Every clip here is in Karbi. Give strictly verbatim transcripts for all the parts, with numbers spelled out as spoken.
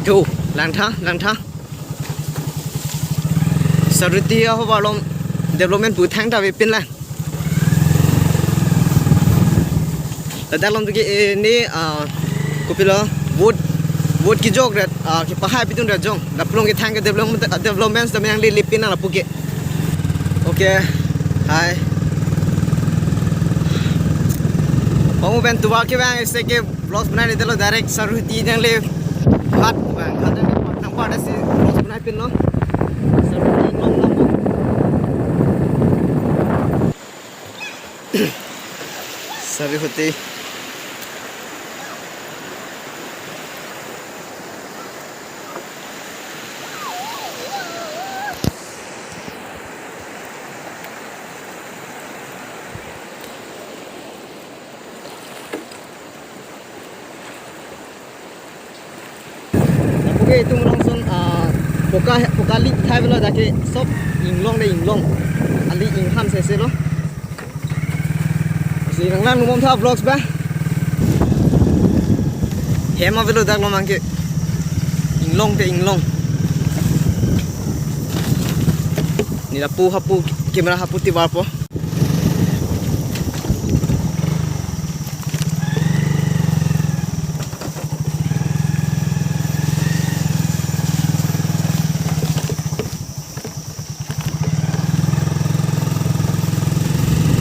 Tho, langtha, langtha. Saruti ahavar along development pu thangta avepin lang. Ladak along tu ke, eh, ne, ah, kopilo, vote, vote kejok ret, ah, kepahai pitun ret jong. Lapu along kethang ke development, development sitame nanglele pin nang lapu ke. Okay, hi. Pamu pen tovar kevang isi ke vlogs banai detlo, direct Saruti nangle ghat vang, ghat nangle nang pada si vlogs banai pinlo. Saruti nong nang. Saruti. Lapu ke itum rongson, ah, poka, poka li thai avelo, dak ke sob inglong de inglong. Ali ingham sese lo. Si nang lang numom tha vlogs ba. Hem avelo dak along ke. Inglong de inglong. Ne lapu hapu camera hapu tivar po.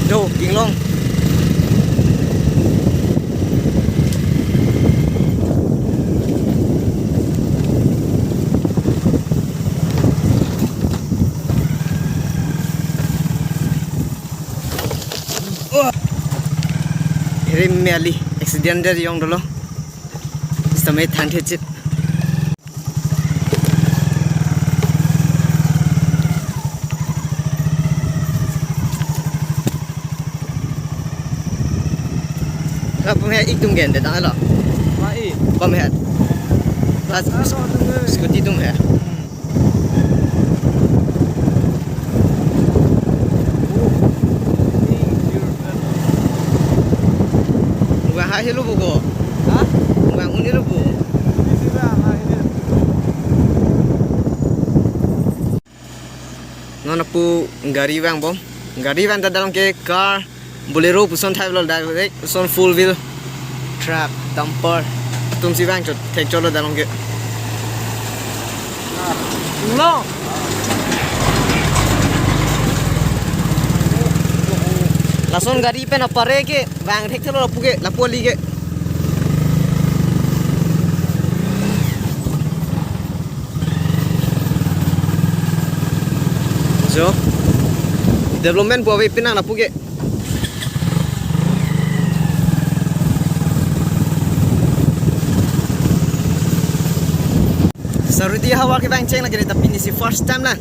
Jo, inglong. Rim me ali accident der jong dolo. Sitame thang thechit. Lapu me itum gen de tanglo. Mai. Bom he. Bas. Scooty tum he. Nang hai helo buko. Ha? Nang un helo bu. Non lapu gari vang bom. Gari vang ta dak along ke car, Bolero puson thai avelo, direct puson four wheel truck, dumper. Itum si vang chot thek chotlo dak along ke. Lo. Lason gari pen apare ke vang thek thelo lapu ke, lapu ali ke. Jo. Development pu avepin nang lapu ke. Saruti ahavar kevang cheng lagi, tapi nisi first time lang.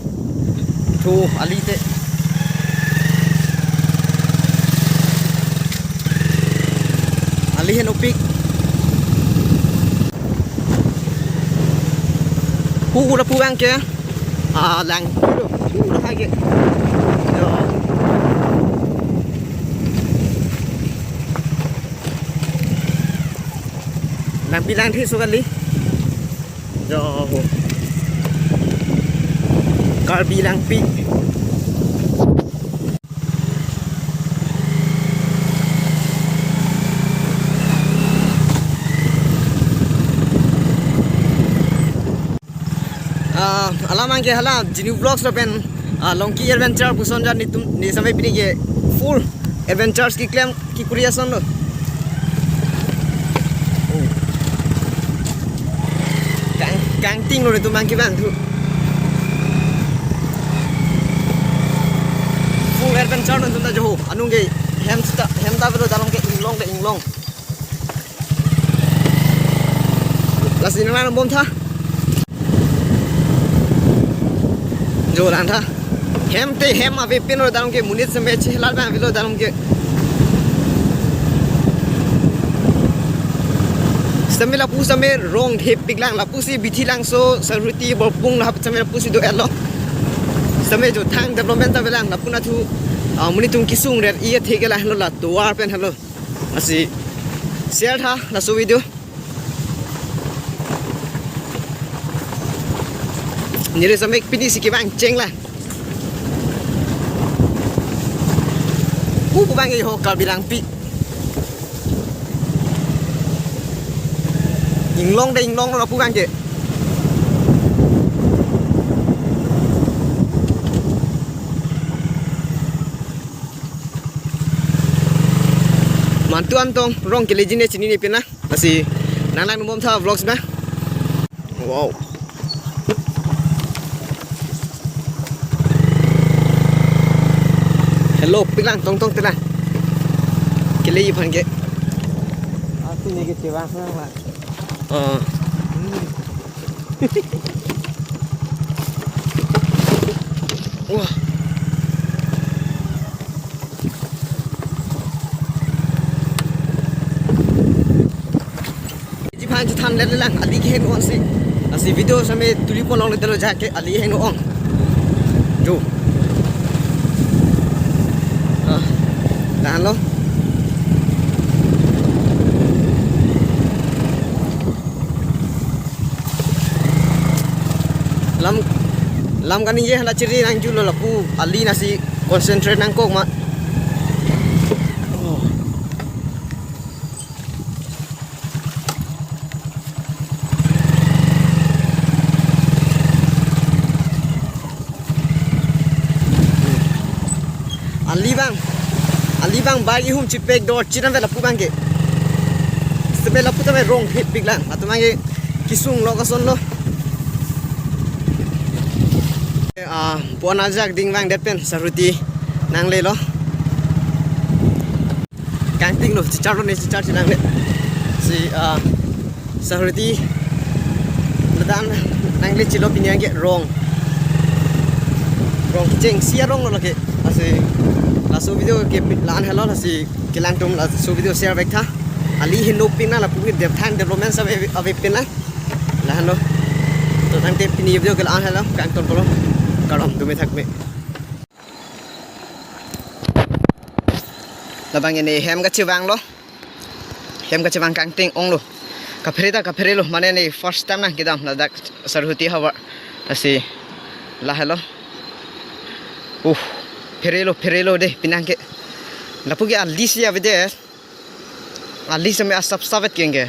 Tho, ali te. Ali henopik. Hu ura pu vang ke. Ah, lang. Hu ura hai ke. Jo. Langpi langthe so kali. Jo ho. Karbi Langpi. Ah, alam abang ke hala Genu Vlogs lapen, ah, Longki Adventure puson jan netum, ne sampai pini ke full adventures keklem kekuri ason lo. Oh. Kang, kangting lo netum abang kevang thu. Full adventure netum ta jo ho. Anung ke hem ta, hem ta avelo dak along ke inglong de inglong. Lasi nang lang bom tha. Jo lang tha. Hem te hem avepin lo dak along ke, monit sitame chelar abang avelo dak along ke. Sitame lapu sitame rong thepik lang, lapu si Bithilangso, Saruti, Borpung, lapu sitame lapu si do-etlo. Sitame jo thang development ta avelang, lapu nathu, ah, monit atum kesung ret i athe ke lahelo, la tovar pen helo. Lasi share tha laso video. Niri sampai pini si kevang cheng la. Pu pu bang ho Karbi Langpi. Inglong de inglong lo pu bang ke. Mantu Antong rong keleji ne chinine pina. Lasi nang lang numbom tha vlogs na. Wow. Hello, pilang tong tong tela. Keleji aphan ke. Asi ne ke chevang lang la. Oh. Wah. Ji aphan chethan le lang, ali keheno si. Lasi video same tuli pon longle telo jake ali heno ong. Jo. Ah. Tahan lo. Lam, lam kaningje hala chiri nangjulo lapu ali nasi concentrate nangkok ma. Oh. Ali bang, ali bang bike ihum chipek dor chinam ve lapu bang ke. Sebe lapu tame rong hip pik lang. Atu bang ke kisung lo kason lo. Ah, pon ajak ding bang det pen Sarhuti nanglelo. Kangting lo, chichar lo ne, chichar chinangle. Si, ah, Sarhuti ladak nangle chilo pini anke rong. Rong cheng si arong lo lake. Lasi laso video ke la-an helo, lasi kelang atum laso video share vek tha. Ali heno pina lapu ke dev than development sab ave, ave pina. Lahenlo. To tangte pini video ke la-an helo, kangton polo. Kardom, dumi thak me. Labang ini hem kachevang lo. Hem kachevang kangting ong lo. Kaphere ta kaphere lo, mane ne first time nangkedam ladak Sarhuti havar. Lasi lahelo. Uh, phere lo, phere lo de, pini anke. Lapu ke ali si ave de. Ali same asap savet kenge.